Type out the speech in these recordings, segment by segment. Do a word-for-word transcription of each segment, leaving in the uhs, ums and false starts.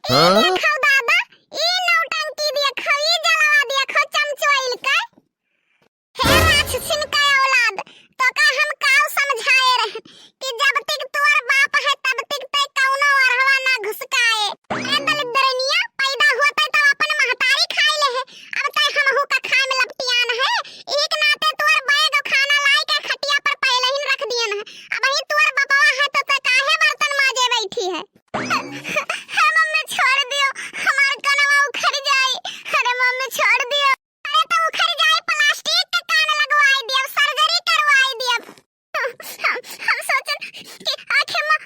हाँ? देखो दादा, ई नौटंकी देखो, ई जलवा देखो, चमचोइल के। हे राक्षसिन के औलाद, तोका हम काउ समझाए रहे कि जब तक तोर बाप है, तब तक तै कौनो अरहवा ना घुसकाए। ए दलिद्रनिया, पैदा होते तो अपन महतारी खाई ले है, अब तै हमहू का खाए में लपटियान है। एक नाते तोर बैग खाना लाई के खटिया पर पहले ही रख दियन है। अब ही तोर बपवा है तो तै काहे बर्तन माजे बैठी है? हे मम्मी, छोड़ दियो, हमार कनवा उखड़ जाई। अरे मम्मी, छोड़ दियो। अरे तो उखड़ जाई, प्लास्टिक के कान लगवाई दियब, सर्जरी करवाई दियब। हम, हम सोचन कि आखिर मा-,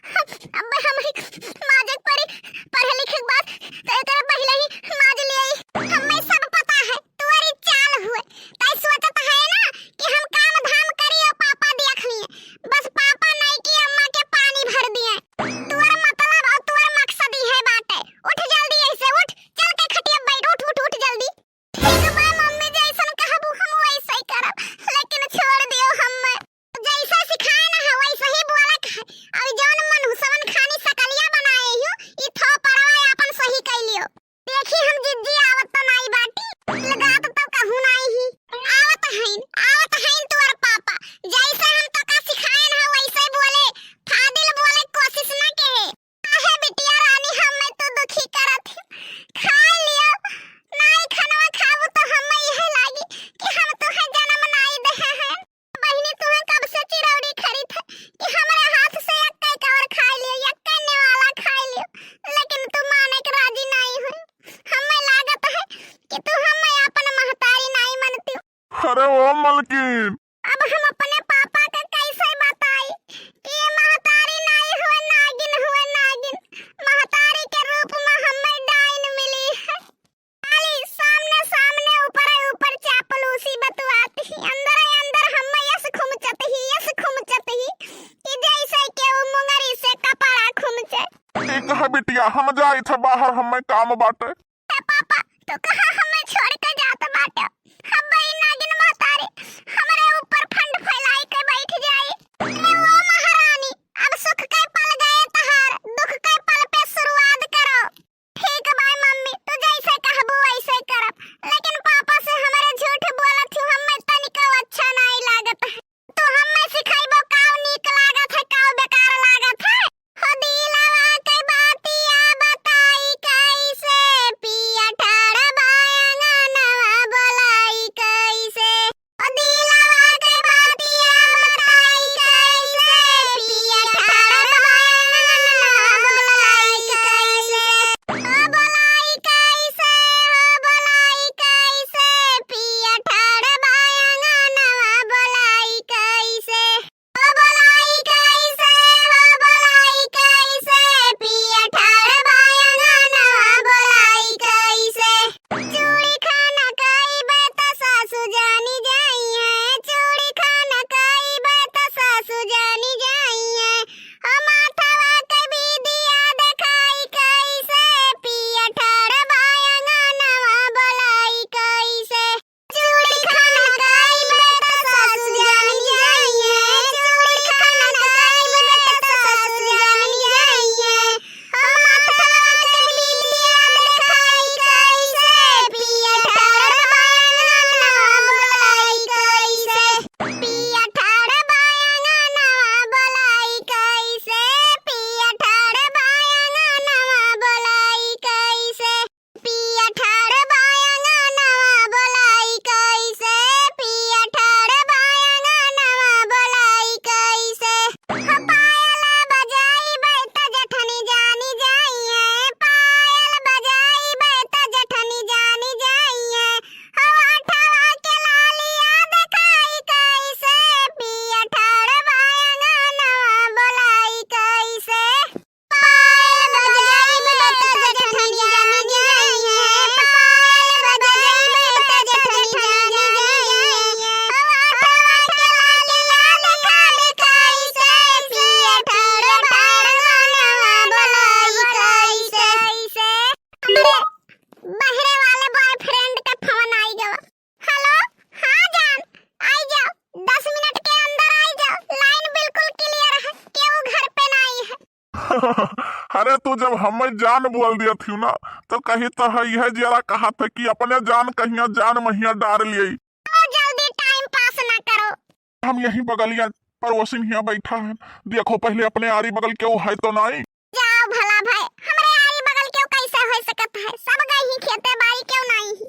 अब हम ही माजक पड़ी, पढ़े लिखे के बाद तो एकरे पहले ही माज लियाई। हमें सब पता है, तोरी चाल हुए। तै सोचत है ना कि हम काम धाम करी और पापा देख लिए। बस पापा नहीं कि अम्मा के पानी भर दिए। तोर मतलब और तोर मकसद ही है बाटे। उठ जल्दी ऐसे, उठ, चल के खटिया बैठ, उठ, उठ, उठ जल्दी। ठीक बा मम्मी, जैसन कहबू हम वैसे ही करब, लेकिन छोड़ दियो हमें। जैसे सिखाए ना है वैसे ही बोले के है। और जौन मनहुसवन खानी सकलिया बनाए हियो, ई थोपड़वा आपन सही कइ लियो। देखी हम जिज्जी आवत तो नाई बाटी, लगात तो कहूँ नाई ही। आवत हईन, आवत हईन तोर पापा। जैसे हम तोका सिखाए ना वैसे ही बोले, फादिल बोले कोशिश ना के। काहे बिटिया रानी हमें तू दुखी करत ही? खाए लियो, नाई खनवा खाबू तो हमें यह लागी कि हम तुहे जन्म नाई देहे हैं। बहिनी तुहे कब से चिरौरी खरीद है कि हमरे हाथ से एक एक और खाए लियो, एक नेवाला खाए लियो, लेकिन तू माने के राजी नाई हुई। हमें लागत है कि तू हमें अपन महतारी नाई मनती। अरे ओ मलकिन, अब हम अपने पापा के कैसे बताई कि ये महतारी नाई हुए, नागिन हुए, नागिन। महतारी के रूप में हमें डाइन मिली है। खाली सामने सामने, ऊपर ऊपर चापलूसी बतुआत ही, अंदर अंदर हमें यस खुमचत ही, यस खुमचत ही कि जैसे केहू मुंगरी से कपड़ा खुमचे। ठीक है बिटिया, हम जाइत है बाहर, हमें काम बाटे। ए पापा, तू कहाँ हमें छोड़ के जात बाटे? अब ई नागिन महतारी हमरे ऊपर फंड फैलाई के बैठ जाई। ए ओ महारानी, अब सुख के पल गए तहार, दुख के पल पे शुरुआत करो। ठीक बा मम्मी, तू जैसे कहबू वैसे करब, लेकिन पापा से हमरे झूठ बोलत हूँ, हमें तनिको अच्छा नाई लागत है। तू हमें सिखाइबो काव नीक लागत है, काव बेकार लागत है। हो दिलवा के बातिया बताई कैसे, पिया ठाड़ बा अंगनवा बोलाई कैसे। हो दिलवा के बातिया बताई कैसे, पिया ठाड़ बा अंगनवा बोलाई कैसे। हो बोलाई कैसे, हो बोलाई कैसे, पिया ठाड़ बा अंगनवा बोलाई कैसे। हो बोलाई कैसे, हो बोलाई कैसे, पिया ठाड़ बा अंगनवा बोलाई कैसे। चूड़ी खाना कइबे त सासु जानी जाइए, चूड़ी खाना कइबे त सासु जानी जाइए। हो माथवा के बिदिया देखाई कैसे, पिया ठाड़ बा अंगनवा बोलाई कैसे। चूड़ी खाना कइबे त सासु जानी जाइए, चूड़ी खाना कइबे त सासु जानी जाइए। हो माथवा के बिंदिया देखाई कैसे, पिया ठाड़ बा अंगनवा बोलाई कैसे। पिया ठाड़ बा अंगनवा बोलाई कैसे, पिया ठाड़ बा अंगनवा बोलाई कैसे। पिया ठाड़ बा अंगनवा बोलाई कैसे, पिया ठाड़ बा अंगनवा बोलाई कैसे। हो पायल बजाइबे त जठनी जानी जाइए, पायल बजाइबे त जठनी जानी जाइए। हो ओठवा के लालिया देखाई कैसे, पिया ठाड़ बा अंगनवा बोलाई कैसे। पायल बजाइबे त जठनी जानी जाइए, पायल बजाइबे त जठनी जानी जाइए। हो ओठवा के लालिया देखाई कैसे, पिया ठाड़ बा अंगनवा बोलाई कैसे। हमरे बहरे वाले boyfriend के फोन आई गवा। हेलो, हाँ जान, आई जाओ, दस मिनट के अंदर आई जाओ, लाइन बिल्कुल clear है, केहू घर पे नाई है। अरे तू जब तो हमें जान बोल दिया थी ना, तो कही तो है यह जरा कहा था कि अपने जान कहिया जान महिया डार लिए। तो जल्दी टाइम पास ना करो। हम यही बगलिया पड़ोसिन हिया बैठा है, देखो पहले अपने आरी बगल केहू है तो नहीं। जाओ भला भाई, हमरे आरी बगल केहू कैसे हो सकत है, सब गई ही खेते बारी, केहू नहीं ही।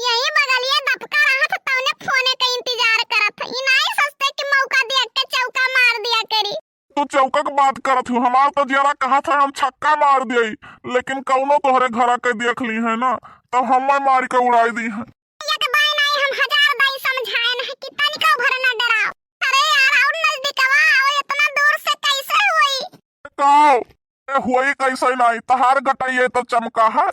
यही बगलिया दबका रहा था, तौने फोने का इंतजार करत है, ई नहीं सोचते कि मौका दिया के चौका मार दिया करी। तू चौका के बात करत हूँ, हमार तो जियरा कहा था हम छक्का मार दिए, लेकिन कौनो तोहरे घरा के देख ली है ना, तब हमें मार के उड़ाई दी है। एक बाई नहीं हम हजार बाई समझाए नहीं कि तनिको भर न डराओ। अरे यार, और नजदीकवा आओ, इतना दूर से कैसे हुई? का? ए, हुई कैसे नहीं, तहार गटैये तो चमका है।